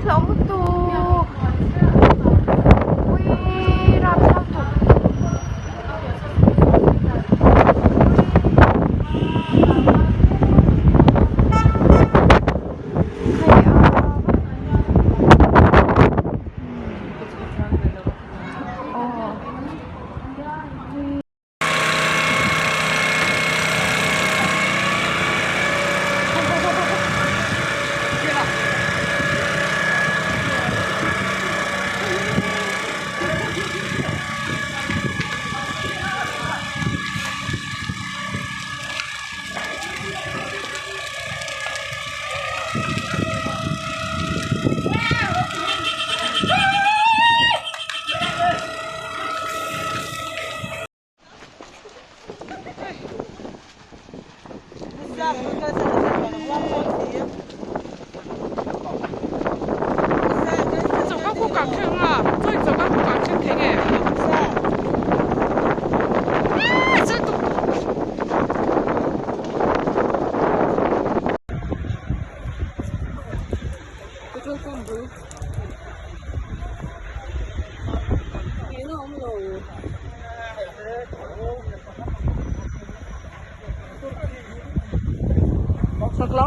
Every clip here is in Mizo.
hlauh lutuk uii rapthlak lutuk.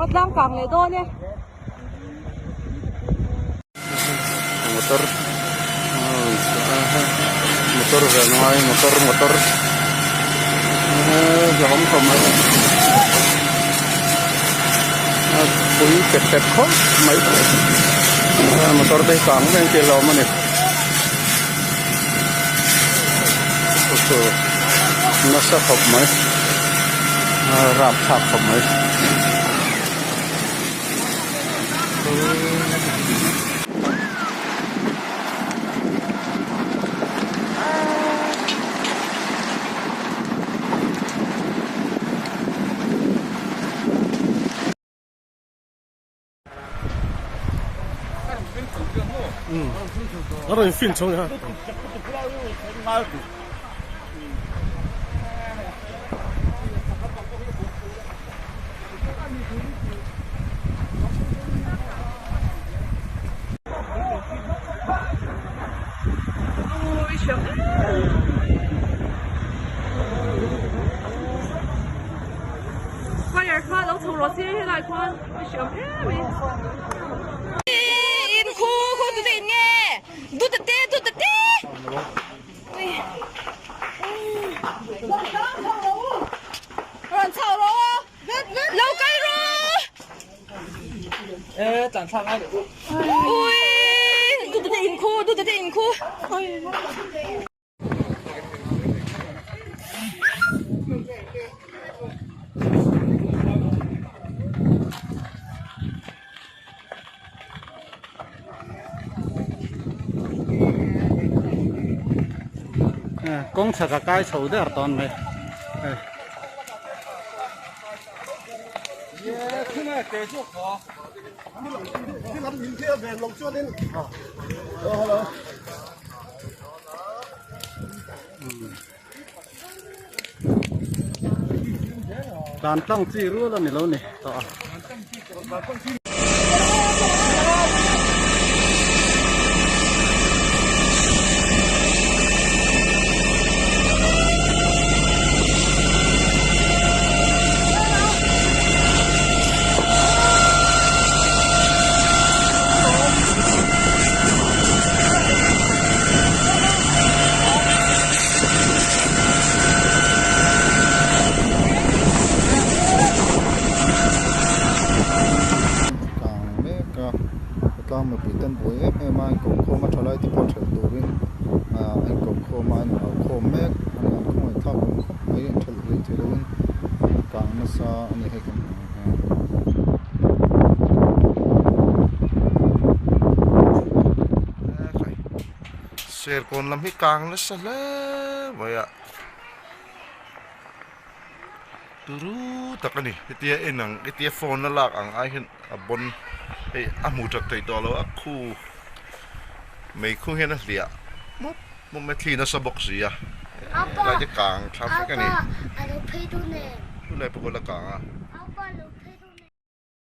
Tlang kang leh dawn e. Motor motor ve ngai motor motor hlauhawm khawp mai a pui pet pet khawp mai motor te hi kang em em tih a hlauhawm a ni. Nasa khawp mai rapthlak khawp mai. Fire kha lo chho rawh se helai khuan. In khu khu tu te in nge du te te du te te rawn chho rawh lo kal rawh ui du te te in khu du te te in khu. Kawng chhak a kai chho der tawn mai hei. Dan tlang chi rual a ni lo ni tawh a. Kang mek a khawtlang mipui te an buai em em a an inkokhawm a thalai te pawh thelh turin ah an inkokhawm a an inhaukhawm mek a ni an khawngaihthlak awm khawp mai an thelh hlei thei loin a kang nasa a ni hei kan hmuh ang hian. Serkawn lam hi kang nasa hle mai a turu tak a ni hetia en ang hetia phone a lak ang ai hian a bawn hei a hmu that theih tawh lo a khu mei khu hian a hliah mup mup mai thli nasa bawk si a helai te kang thla vek a ni chulai pawh la kang a.